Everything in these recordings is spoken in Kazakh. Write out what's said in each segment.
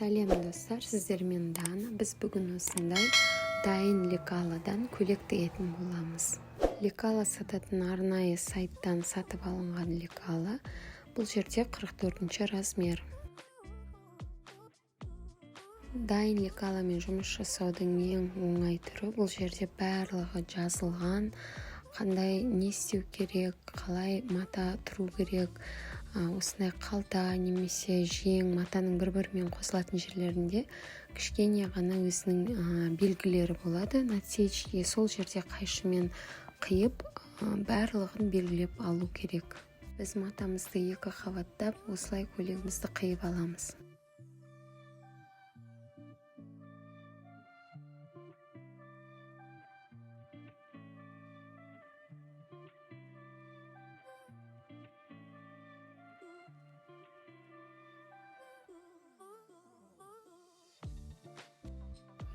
Сәлем, достар! Сіздермен Дана. Біз бүгін осындай дайын лекаладан көйлек тігетін боламыз. Лекала сататын арнайы сайттан сатып алынған лекала. Бұл жерде 44 размер. Дайын лекаламен жұмыс жасаудың ең оңай түрі. Бұл жерде барлығы жазылған: қандай, не істеу керек, қалай мата тұру керек. Осындай қалта немесе жең, матаның бір бірімен қосылатын жерлерінде кішкене ғана өзінің белгілері болады, насечки. Сол жерде қайшымен қиып, барлығын белгілеп алу керек. Біз матамызды екі қабаттап, осылай көйлегімізді қиып аламыз.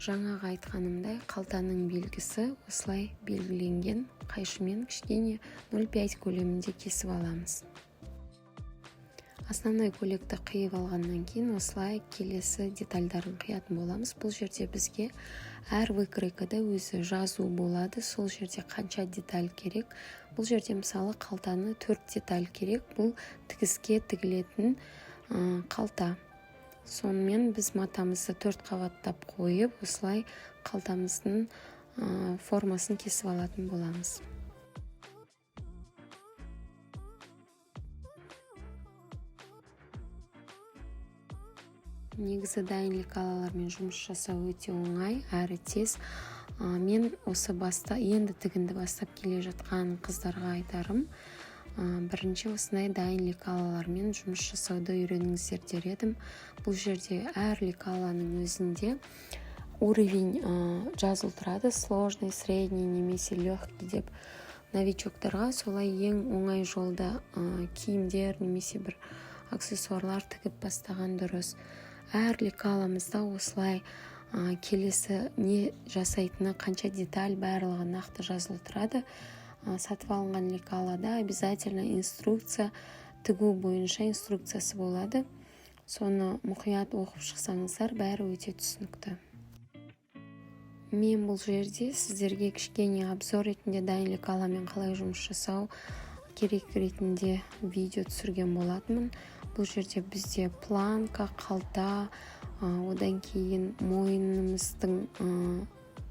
Жаңағы айтқанымдай, қалтаның белгісі осылай белгіленген. Қайшымен кішкене 0,5 көлемінде кесіп аламыз. Основной көйлекті қиып алғаннан кейін, осылай келесі детальдарын қиятын боламыз. Бұл жерде бізге әр выкройкада өзі жазу болады, сол жерде қанша деталь керек. Бұл жерде, мысалы, қалтаны төрт деталь керек. Бұл тігіске тігілетін қалта. Сонымен біз матамызды төрт қабаттап қойып, осылай қалтамыздың формасын кесіп алатын боламыз. Негізі дайын лекалалармен жұмыс жасау өте оңай әрі тез. Мен осы баста енді тігінді бастап келе жатқан қыздарға айтарым: бірінші осындай дайын лекалалармен жұмыс жасауды үйреніңіздер дер едім. Бұл жерде әр лекаланың өзінде уровень жазылып тұрады: сложный, средний немесе легкий деп. Новичоктарға солай ең оңай жолда киімдер немесе бір аксессуарлар тігіп бастаған дұрыс. Әр лекаламызда осылай келесі не жасайтыны, қанша деталь, барлығы нақты жазылып тұрады. Сатып алынған лекалада обязательно инструкция, тігу бойынша инструкциясы болады. Соны мұқият оқып шықсаңыздар, бәрі өте түсінікті. Мен бұл жерде сіздерге кішкене обзор ретінде, дайын лекаламен қалай жұмыс жасау керек ретінде видео түсірген болатынмын. Бұл жерде бізде планка, қалта, одан кейін мойнымыздың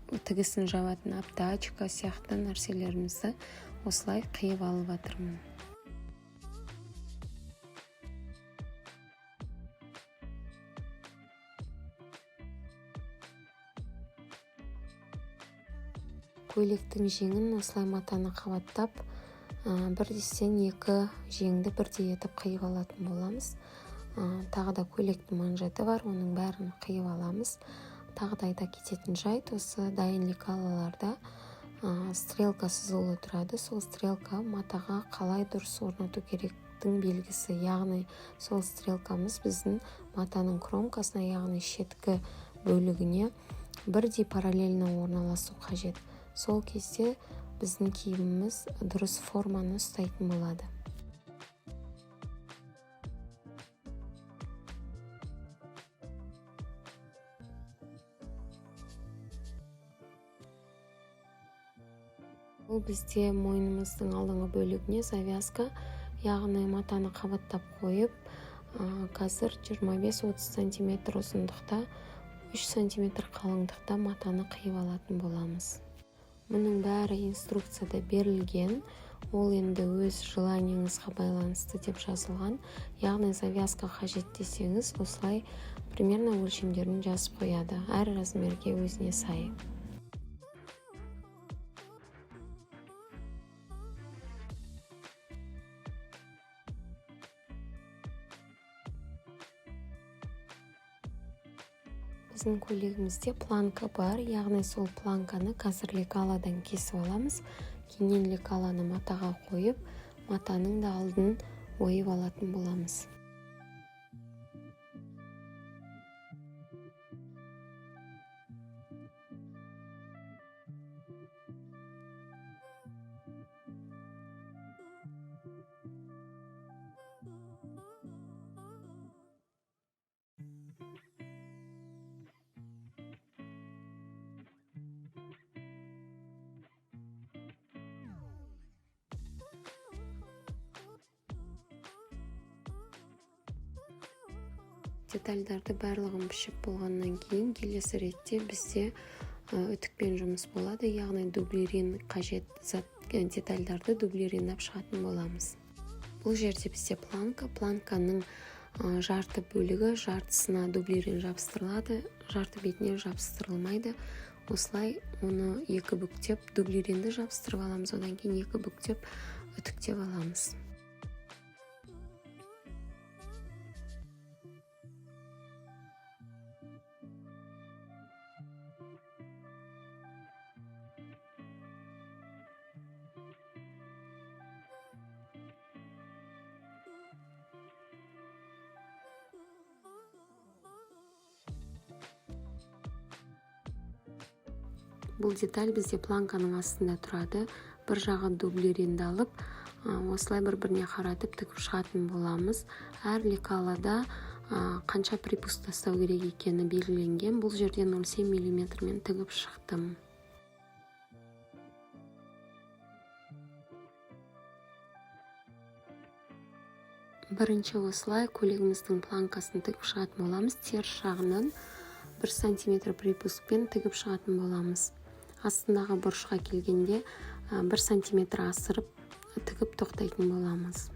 тігісін жабатын обтачка сияқты нәрселерімізді осылай қиып алып жатырмын. Көйлектің жеңін осылай матаны қабаттап, бірдестен екі жеңді бірдей етіп қиып алатын боламыз. Тағы да көйлектің манжеті бар, оның бәрін қиып аламыз. Тағы да айта кететін жайт: осы дайын лекалаларда стрелка сызулы тұрады. Сол стрелка матаға қалай дұрыс орнату керектің белгісі, яғни сол стрелкамыз біздің матаның кромкасына, яғни шеткі бөлігіне бірдей параллельно орналасу қажет. Сол кезде біздің киіміміз дұрыс форманы ұстайтын болады. Бұл бізде мойнымыздың алдыңғы бөлігіне завязка, яғни матаны қабаттап қойып, қазір 25-30 сантиметр ұзындықта, 3 сантиметр қалыңдықта матаны қиып алатын боламыз. Мұның бәрі инструкцияда берілген. Ол енді өз желаниеңізға байланысты деп жазылған, яғни завязка қажет десеңіз, осылай примерно өлшемдерін жазып қояды, әр размерге өзіне сай. Біздің көйлегімізде планка бар, яғни сол планканы қазір лекаладан кесіп аламыз. Кейіннен лекаланы матаға қойып, матаның да алдын ойып алатын боламыз. Детальдарды барлығын пішіп болғаннан кейін келесі ретте бізде үтікпен жұмыс болады, яғни дублерин қажет зат детальдарды дублериндап шығатын боламыз. Бұл жерде бізде планка, планканың жарты бөлігі, жартысына дублерин жабыстырылады, жарты бетіне жабыстырылмайды. Осылай оны екі бүктеп дублеринді жабыстырып аламыз, одан кейін екі бүктеп үтіктеп аламыз. Бұл деталь бізде планканың астында тұрады. Бір жағы дублеринді алып, осылай бір-біріне қаратып тігіп шығатын боламыз. Әр лекалада қанша припуск тастау керек екені белгіленген. Бұл жерде 0,7 миллиметрмен тігіп шықтым. Бірінші осылай көйлегіміздің планкасын тігіп шығатын боламыз. Теріс жағынан 1 сантиметр припускпен тігіп шығатын боламыз. Астындағы бұрышқа келгенде 1 сантиметр асырып тігіп тоқтайтын боламыз.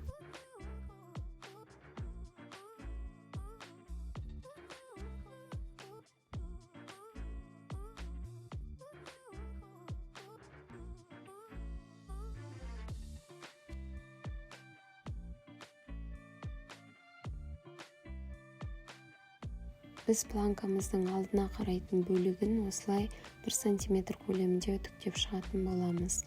Біз планкамыздың алдына қарайтын бөлігін осылай 1 сантиметр көлемінде үтіктеп шығатын боламыз.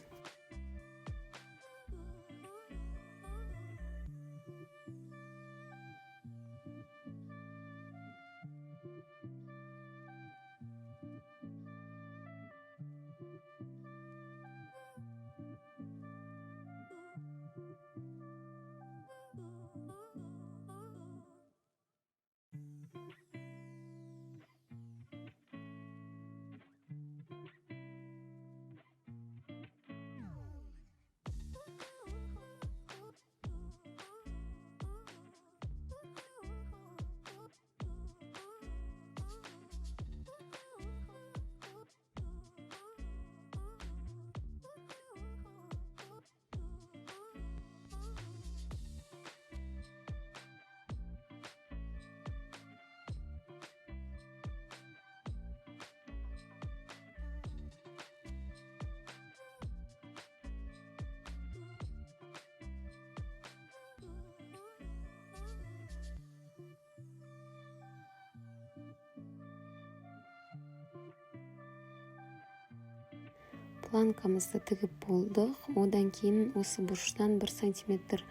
Планкамызды тігіп болдық. Одан кейін осы бұрыштан 1 сантиметр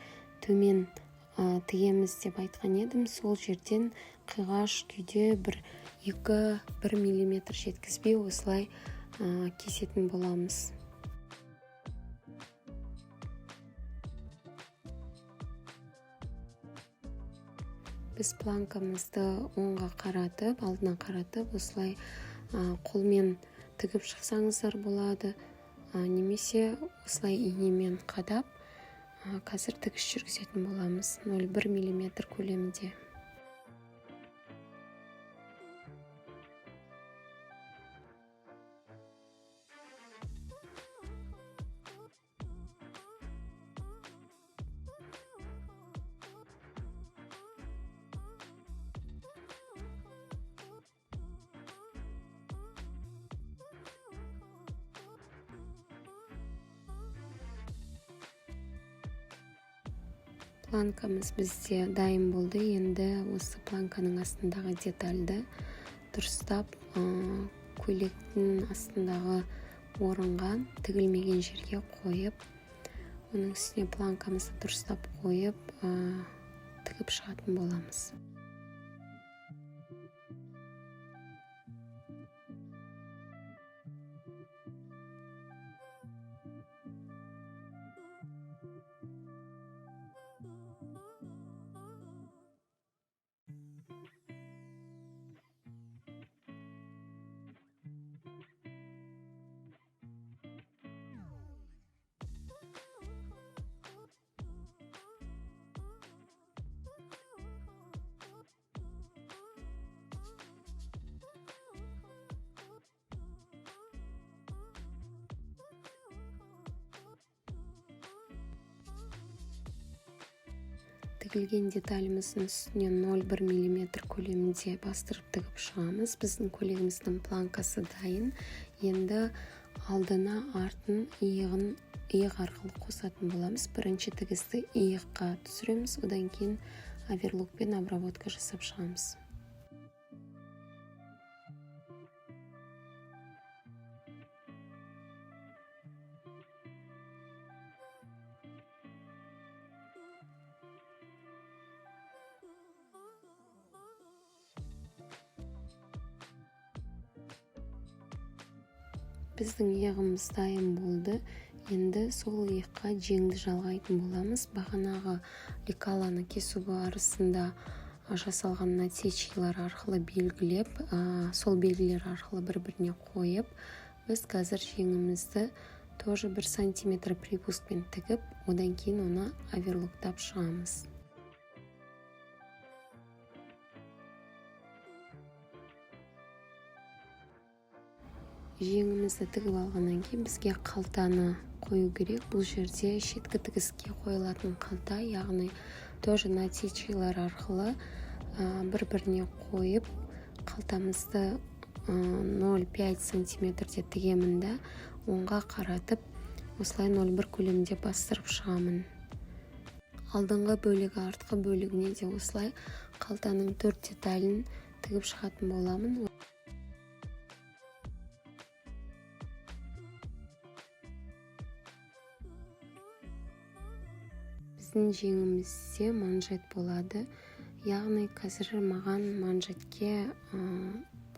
төмен тігеміз деп айтқан едім. Сол жерден қиғаш күйде 1-2-1 миллиметр жеткізбей осылай кесетін боламыз. Біз планкамызды оңға қаратып, алдына қаратып, осылай қолмен тігіп шықсаңыздар болады, немесе осылай инемен қадап, қазір тігіс жүргізетін боламыз 0,1 миллиметр көлемінде. Планкамыз бізде дайын болды. Енді осы планканың астындағы детальді дұрыстап, көйлектің астындағы орынға, тігілмеген жерге қойып, оның үстіне планкамызды дұрыстап қойып, тігіп шығатын боламыз. Тігілген деталіміздің үстіне 0,1 мм көлемінде бастырып тігіп шығамыз. Біздің көйлегіміздің планкасы дайын. Енді алдына, артын, иығын иық арқылы қосатын боламыз. Бірінші тігісті иыққа түсіреміз, одан кейін оверлокпен обработка жасап шығамыз. Біздің иығымыз дайын болды. Енді сол иыққа жеңді жалғайтын боламыз. Бағанағы лекаланы кесу барысында жасалған насечкалар арқылы белгілеп, сол белгілер арқылы бір біріне қойып, біз қазір жеңімізді тоже 1 сантиметр припускпен тігіп, одан кейін оны оверлоктап шығамыз. Жеңімізді тігіп алғаннан кейін бізге қалтаны қою керек. Бұл жерде шеткі тігіске қойылатын қалта, яғни тоже насечкалар арқылы бір біріне қойып, қалтамызды 0,5 сантиметрде тігемін да, оңға қаратып, осылай 0,1 көлемінде бастырып шығамын. Алдыңғы бөлігі, артқы бөлігіне де осылай қалтаның төрт деталін тігіп шығатын боламын. Біздің жеңімізде манжет болады, яғни қазір маған манжетке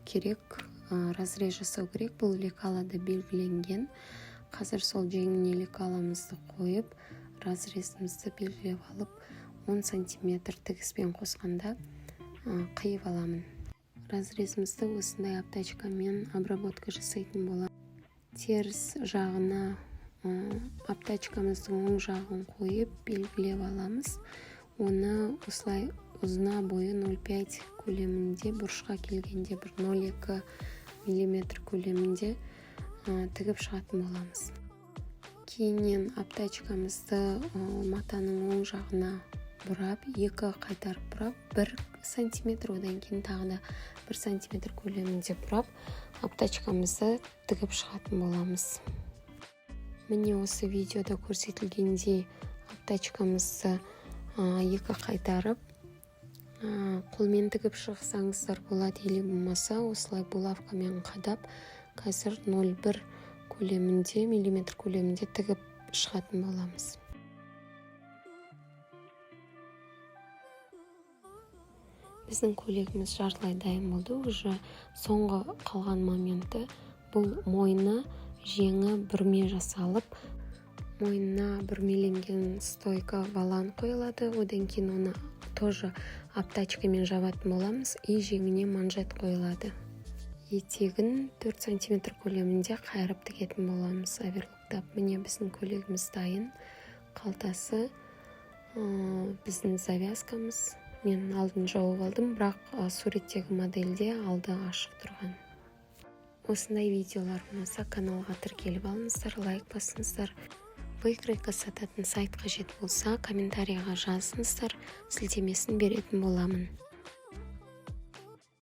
керек, разрез жасау керек. Бұл лекалада белгіленген. Қазір сол жеңіне лекаламызды қойып, разрезімізді белгілеп алып, 10 сантиметр тігіспен қосқанда қиып аламын. Разрезімізді осындай обтачкамен обработка жасайтын боламын. Теріс жағына обтачкамыздың оң жағын қойып, белгілеп аламыз. Оны осылай ұзына бойы 0,5 көлемінде, бұрышқа келгенде бір 0,2 миллиметр көлемінде тігіп шығатын боламыз. Кейіннен обтачкамызды матаның оң жағына бұрап, екі қайтарып бұрап, 1 сантиметр, одан кейін тағы да 1 сантиметр көлемінде бұрап, обтачкамызды тігіп шығатын боламыз. Міне, осы видеода көрсетілгендей обтачкамызды екі қайтарып, қолмен тігіп шықсаңыздар болады или болмаса осылай булавкамен қадап, қазір 0,1 көлемінде, миллиметр көлемінде тігіп шығатын боламыз. Біздің көйлегіміз жартылай дайын болды. Уже соңғы қалған моменті — бұл мойны, жеңі бүрме жасалып, мойнына бүрмеленген стойка, волан қойылады. Одан кейін оны тоже обтачкамен жабатын боламыз и жеңіне манжет қойылады. Етегін 4 сантиметр көлемінде қайырып тігетін боламыз оверлоктап. Міне, біздің көйлегіміз дайын. Қалтасы, біздің завязкамыз. Мен алдын жауып алдым, бірақ суреттегі модельде алды ашық тұрған. Осындай видеолар ұнаса, каналға тіркеліп алыңыздар, лайк басыңыздар. Выкройка сататын сайт қажет болса, комментарийға жазыңыздар, сілтемесін беретін боламын.